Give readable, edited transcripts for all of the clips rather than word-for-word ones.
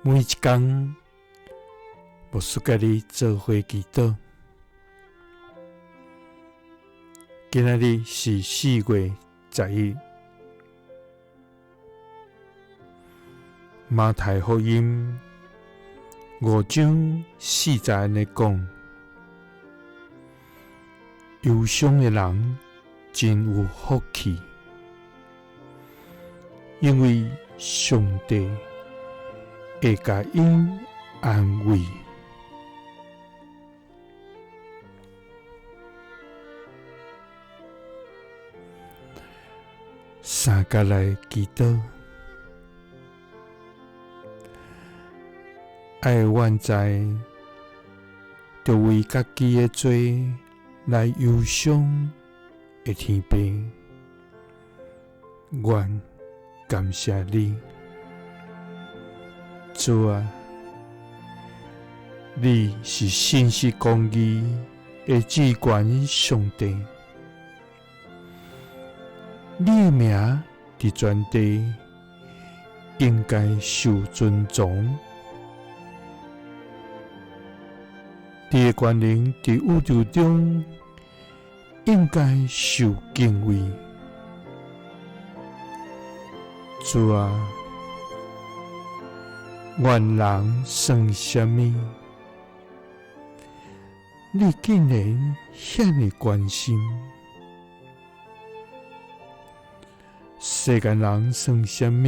每一工，牧师佮你做伙祈祷。今仔日是4月11，马太福音5章4节按呢讲：忧伤的人真有福气，因为上帝会共𪜶安慰。三角来祈祷，爱阮知，著为家己的罪来忧伤的天父，阮感谢你，主啊，你是信实公义的至悬上帝。你的名伫全地应该受尊崇，你的权能伫宇宙中应该受敬畏。主啊，愿人算啥物，你竟然遐尔关心？世间人算啥物，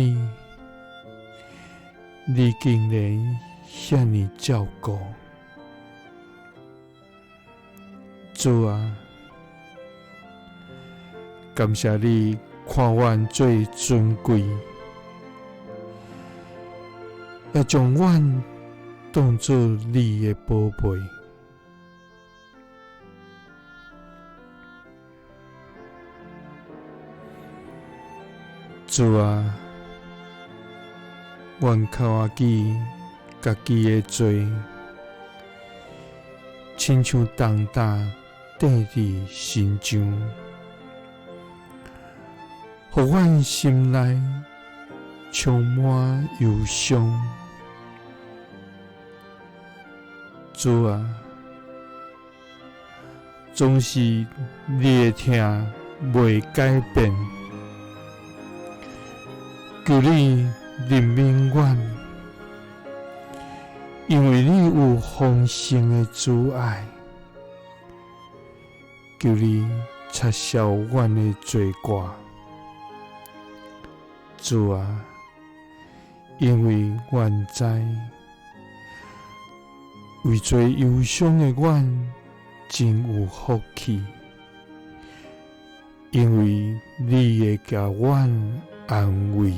你竟然遐尔照顾？主啊，感谢你看阮做尊贵，也将阮当作你的宝贝。主啊，阮靠记家己的罪，亲像重担钉伫身上，予阮心内充满忧伤。主啊，总是你的疼袂改变，求你怜悯阮，因为你有丰盛的慈爱。求你擦消阮的罪过，主啊，因为阮知为罪忧伤的阮真有福气，因为你会共阮安慰。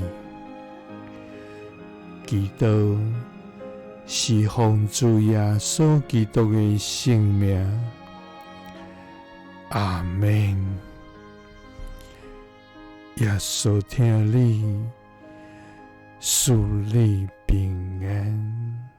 祈祷是奉主耶稣基督的圣名，阿们。耶稣疼你，赐你平安。